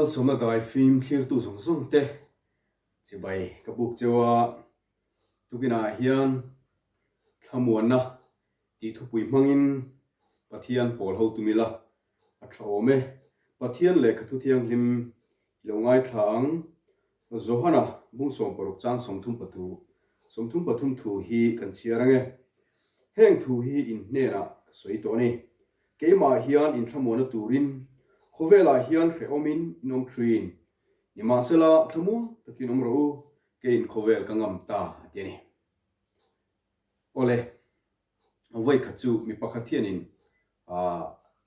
Malsawmna dai fim thlirtu zawng zawng te chibai ka buk cheu a, tukinah hian thlamuanna tih thupui hmangin Pathian pawl ho tum ila a tha awm e. Pathian lehkha thu thianghlim i lo ngaithla ang. Johana bung 60 chang 33 33 thu hi kan chhiar ang e. Heng thu hi in hnenah ka sawi tawh a ni. Keimah hian inthlamuanna turin khawvelah hian hrehawmin in awm thin. Nimahsela thlamuang takin awm rawh u, keiin khawvel ka ngam ta a ti a ni. Awle, vawikhat chu mi pakhat hianin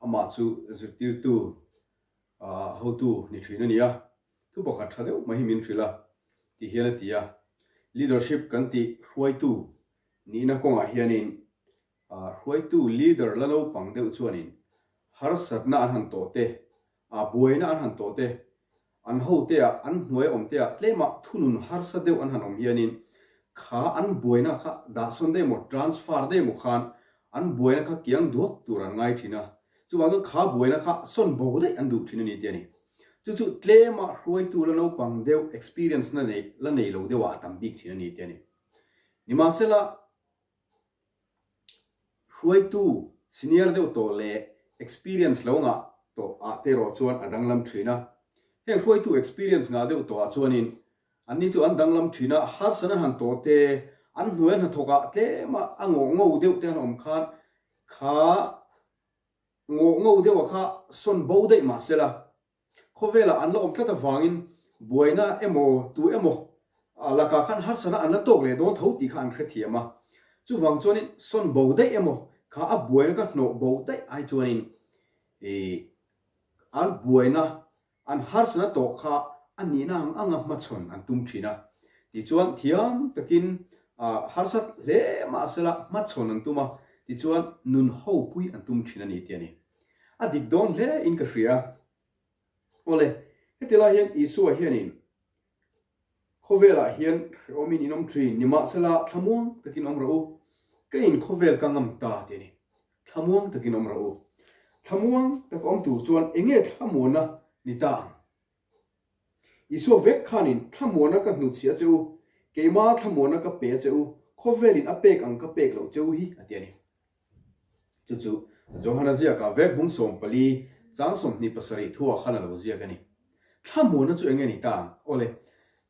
amah chu zirtirtu hotu ni thin a ni a, thu pakhat tha deuh mai hi min hrilh a ti hian a ti a. Leadership kan tih hruaitu nihna kawngah hianin hruaitu leader la naupang deuh chuanin harsatna an han tawh te, A buaina an han tawh te, an hote ah, an hnuai awm te ah tlema thunun harsa deuh an han awm hianin kha an buaina kha dahsawn daih emaw, transfer daih emaw khan an buaina kha kiang duak tur an ngai thin a. Chuvang chuan kha buaina kha sawn bo daih an duh thin a ni tih a ni. Chu chu tlema hruaitu la naupang deuh, experience na nei, la nei lo deuh ah a tam bik thin a ni tih a ni. Nimahsela, Hruaitu senior deuh tawh leh experience lo ngah tawh ah te erawh chuan a danglam thin a. Heng hruaitu experience ngah deuh tawh ah chuanin anni chu an danglam thin a, harsana han tawh te, an hnuai hnathawk ah tlem a a ngawh ngo deuh te han awm khan kha ngawh ngo deuh ah kha sawn bo daih mahsela Khawvelah an la awm tlat avangin buaina emaw tu emaw lakah khan harsatna an la tawk leh dawn tho tih kha an hrethiam a. Chuvang chuanin sawn bo daih emaw kha a buaina ka hnawh bo daih ai chuanin ih an buaina an harsatna tawh kha a nihna ang anga hmachhawn an tum thin a. Tichuan thiam takin harsat hle mahsela hmachhawn an tum a, tichuan nun hopui an tum thin a ni tih a ni. A dik dawn hle in ka hria. Awle, heti lai hian Isua hianin khawvelah hian hrehawmin in awm thin, nimahsela thlamuang takin awm rawh u, ka in khawvel ka ngam ta ti a ni. Thlamuang takin awm rawh u. Thlamuang tak awm tur chuan enge thlamuanna ni ta ang? Isua vek khanin thlamuanna ka hnutchhiah che u, keima thlamuanna ka pe che u, khawvelin a pek ang ka pek loh che u hi, a ti a ni. Chu chu Johana ziakah vek bung 14 chang 27 thuah khan a lo ziak a ni. Thlamuanna chu eng nge ni ta ang? Awle,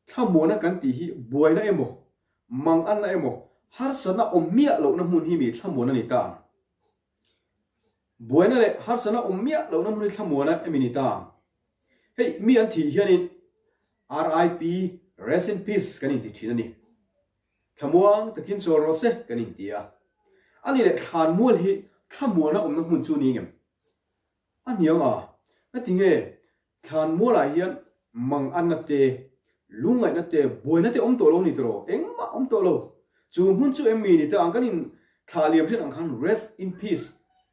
thlamuanna kan tih hi buaina emaw, manganna emaw, harsatna awm miah lohna hmun hi mi thlamuanna ni ta ang? Buaina leh harsatna awm miah lohna hmun hi thlamuanna emi ni ta ang? Hei, mi an thih hianin RIP, Rest in Peace, kan inti thin a ni. Thlamuang takin chawl rawh se kan inti a. A ni leh thlanmual hi thlamuana awmna hmun chu ni ngem? A hniang a, ngatinge thlanmualah hian manganna te, lungngaihna te, buaina te awm tawh lo ni tawh engmah awm tawh lo. Chu hmun chu em mi ni ta ang kan in thlah liam thin ang khan rest in peace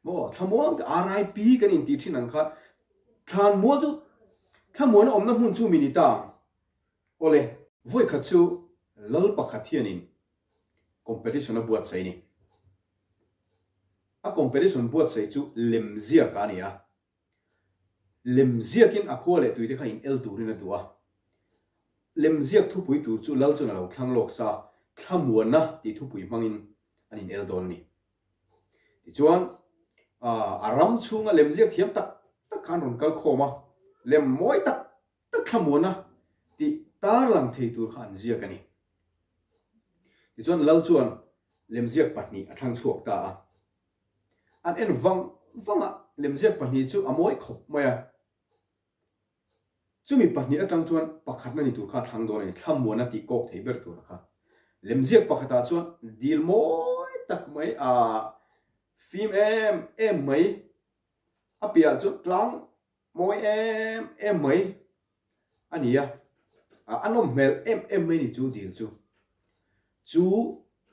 maw thlamuang te RIP kan inti thin ang khan thlanmual chu thlamuana awmna hmun chu mi ni ta ang. Awle, vawikhat chu lal pakhat hianin competition a buatsaih a ni. A competition buatsaih chu lemziak a ni a. Lemziakin a khua leh tuite kha in el turin a duh a. Lemziak thupui tur chu lal chuan a lo thlang lawk sa, thlamuanna tih thupui hmangin an in el dawn a ni. Tichuan, a ram chhunga lemziak thiam tak tak kha an rawn kal khawm a, lem mawi tak tak thlamuana tih tarlang thei tur kha an ziak a ni. Tichuan Lal chuan lemziak pahnih a thlang chhuak ta a. An en vang vang a, lemziak pahnih chu a mawi khawp mai a. Chumi pahnih atang chuan pakhatna ni tur kha a thlang dawn a ni, thlamuana tih kawk thei ber tur a kha. Lemziak pakhatah chuan dil mawi tak mai a fim em em mai, a piahah chuan tlang Mawi em em mai a ni a, a nawm hmel em em mai ni chu dil chu. Chu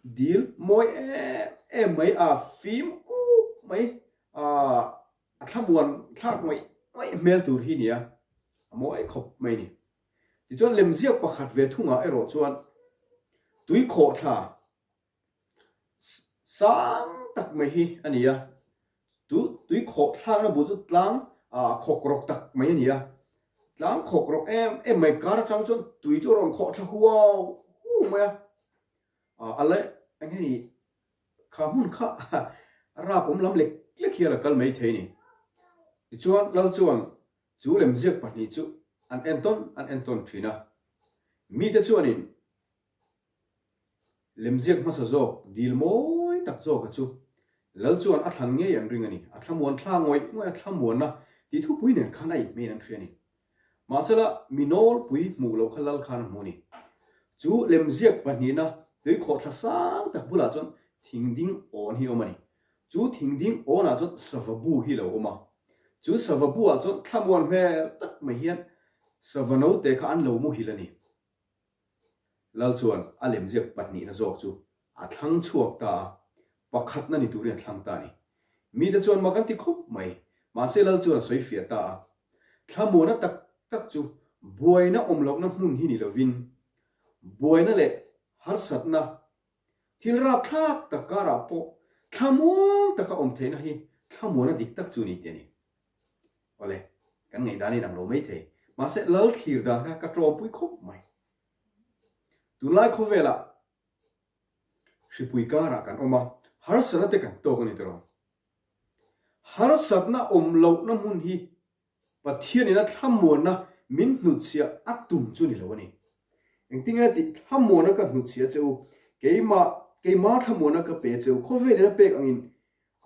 dil mawi em em mai a fim kuk mai a thlamuan thlak ngawih ngawih hmel tur hi ni a, a mawi khawp mai ni. Tichuan lemziak pakhat ve thungah erawh chuan tuikhawhthla Sang tak mai hi a ni a, tu tui khawh thlakna bul chu tlang ah khawk rawk tak mai a ni a. Tlang khawk rawk em em mai kar atang chuan tui chu a rawn khawh tha huau huau mai a. A la eng nge ni kha hmun kha a rap awm lam lek lek hian a kal mai thei a ni. Tichuan Lal chuan chu lemziak pahnih chu an entawn an entawn thin a. Mite chuanin Lemziak hmasa zawk, dil mawi tak zawka chu Lal chuan a thlan ngei an ring a ni. A thlamuan thla ngawih ngawih a thlamuanna tih thupui nen khan a inhmein an hria a ni. Mahsela, mi nawlpui hmuh loh kha Lal khan a hmu a ni. Chu lemziak pahnihna tuikhawhthla sang tak bulah chuan thingding awn hi a awm a ni. Chu thingding awnah chuan sava bu hi lo awm a. Chu sava bu-ah chuan thlamuan hmel tak mai hian sava note kha an lo muhil a ni. Lal chuan a lemziak pahnihna zawk chu a thlang chhuak ta a, pakhatna ni turin a thlang ta a ni. Mite chuan mak an ti khawp mai, mahse Lal chuan a sawi fiah ta a. Thlamuana tak tak chu buaina awm lohna hmun hi ni lovin, buaina leh harsatna, thil rapthlak tak karah pawh thlamuang taka awm theihna hi thlamuana dik tak chu ni tih a ni. Awle, kan ngaihdan in ang lo mai thei. Mahse, Lal thlir dan kha ka tawmpui khawp mai. Tunlai khawvelah hripui karah kan awm a, harsatna te kan tawk a ni tawh. Harsatna awm lohna hmun hi Pathianin a thlamuanna min hnutchhiah a tum chu ni lo a ni. Engtinge tih thlamuanna ka hnutchhiah che u, keimah, keima thlamuanna ka pe che u, khawvelin a pek angin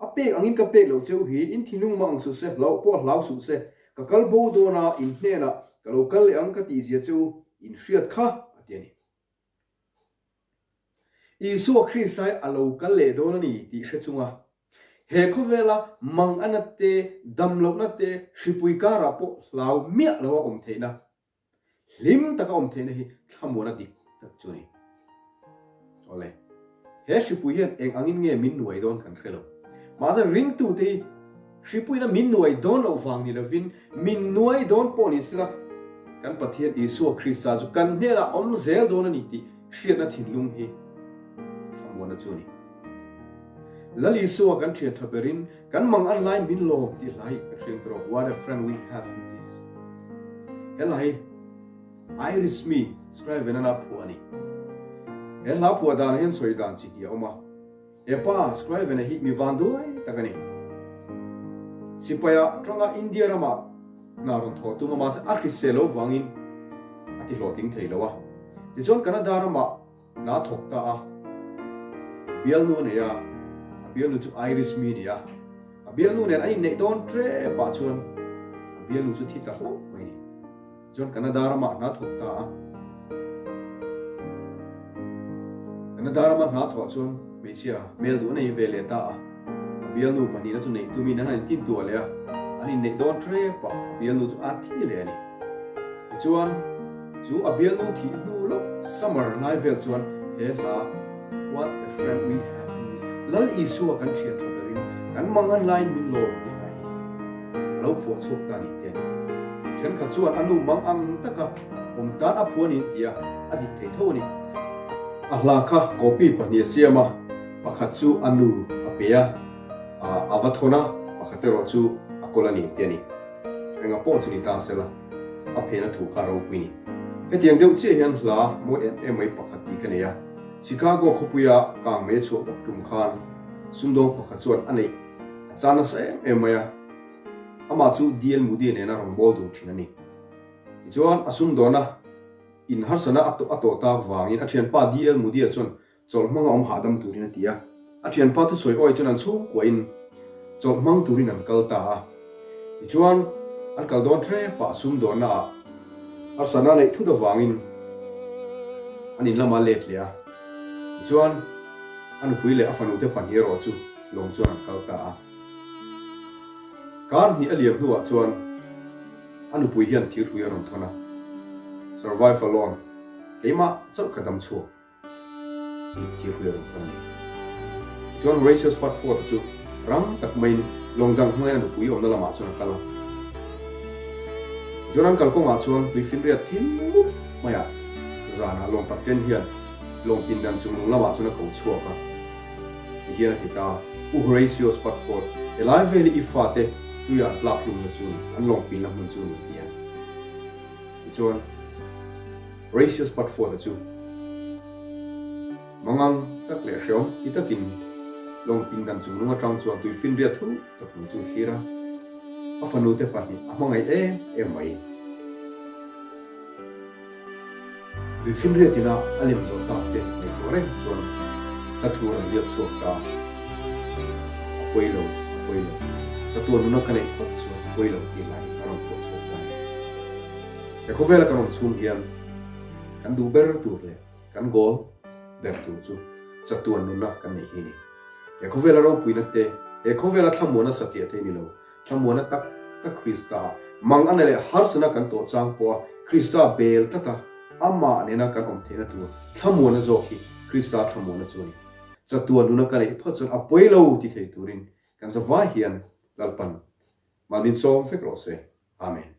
A pek angin ka pek loh cheu hi in thinlung mah ang suh se, hlauh pawh hlau suh se, ka kal bo dawn a, in hnenah ka lo kal leh ang ka tih zia cheu in hriat kha, a ti a ni. Isua Kristai a lo kal leh dawn a ni tih hre chunga he khawvela mangana te, damlohna te, hripui karah pawh hlau miah loa awm theihna Hlim taka awm theihna hi thlamuana dik tak chu a ni. Awle, he hripui hian eng angin nge min nuai dawn kan hre lo. Mahse ringtute hi hripuina min nuai dawn loh vang ni lovin min nuai dawn pawh ni sela kan Pathian Isua Krista chu kan hnenah awm zel dawn a ni tih hriatna thinlung hi thlamuana chu a ni. Lal Isua kan thian tha berin Kan mang an lai min lawm tih hla hi ka hriat rawh, What a friend we have in Jesus. He hla hi Irish mi Scriven-an a phuah a ni. He hla phuah danah hian sawi dan chi hnih a awm a. He pa Scriven-a hi mi vanduai tak a ni. Sipaia tanga India ramah hna rawn thawh tum a, mahse a hrisel lo vangin a ti hlawhtling thei lo a. Tichuan Canada ramah Hna thawk ta a, bialnu a nei a, a bialnu chu Irish mi a ni a, a bialnu nen an inneih dawn ṭep ah chuan a bialnu chu thi ta hlauh mai a ni. Chuan Canada ramah hna thawk ta a, Canada rama hna thawh chuan hmeichhia hmel duh a nei ve leh ta a, a bialnu pahnihna chu neih tumin an han intintuah leh a, an inneih dawn ṭep ah a bialnu chu a thi leh a ni. Tichuan, chu a bialnu thih hnu lawk summer lai vel chuan he hla What a friend we have in Jesus, Lal Isua kan thian tha berin kan mangan laiin min lawm tih hla hi a lo phuah chhuak ta ni te a ni. Thenkhat chuan a nu mang ang taka awm tan a phuah niin tia a dik thei tho a ni. A hla kha copy pahnih a siam a, pakhat chu a nu a pe a, a va thawn a, pakhat erawh chu a kawl a ni te a ni. Enga pawh chu ni ta sela, a phena thu kha a ropui ni. Hetiang deuh chiah hian hla mawi em em mai pakhat tih ka nei a, Chicago khawpuia kang mei a chhuah vak tum khan sumdawng pakhat chuan a neih a chan nasa em em mai a, amah chu DL Moody nena rawn bawl dun thin a ni. Tichuan a sumdawna in harsana a tawh tak vangin a thianpa DL Moody-a chuan Chawlh hmanga awm hahdam turin a ti a. A thianpa thusawi awi chuan an chhungkuahin chawlh hmang turin an kal ta a. Tichuan, an kal dawn hrepah sumdawnna ah harsatna neih thut avangin an in lamah let leh a. Tichuan, a nupui leh a fanute pahnih erawh chu lawng chuan an kal ta a. Kar hnih a liam hnuah chuan a nupui hian thirhlui a rawn thawn a, Survive alone, keimah chauh ka dam chhuak. tih thil hlui a rawn thawn a ni. Tichuan Horatio Spafford-a chu rang tak maiin lawng dang hmangin a nupui awmna lamah chuan a kal a. Tichuan an kalkawngah chuan tuifinriat thim mup maiah zanah lawng captain hian lawng pindan chung lung lamah chuan a ko chhuak a. Tihian a ti ta, U Horatio Spafford, helai vel hi i fate tuia an tlak hlumna chu ni, an lawng pinna hmun chu ni, ti a. Tichuan, Horatius Spudford-a chu mangang tak leh hreawm ti takin lawng pindan chungnung atang chuan tuifinriat thuk tak hnu chu a thlir a, a fanute pahnih a hmangaih em em mai. Tuifinriat ina a lem zawh tak te ngaihtuah reng chuan hla thu rawn ziak chhuak ta. A pawi lo, a pawi lo. Chatuan nuna ka neih phawt chuan a pawi lo tih lai a rawn phuah chhuak ta a ni. He khawvela kan awm chhung hian kan duh ber tur leh kan goal ber tur chu chatuan nuna kan neih hi a ni. He khawvela ropuina te, he khawvela thlamuana satliah thei ni lo, Thlamuana tak tak Krista mang a na leh harsana kan tawh chang pawha Krista bel tata amah nena kan awm theihna tur thlamuana zawk hi Krista thlamuana chu a ni. Chatuan nuna ka neih phawt chuan a pawi lo ti thei turin kan zavai hian Lalpan mal min sawm vek rawh se. Amen.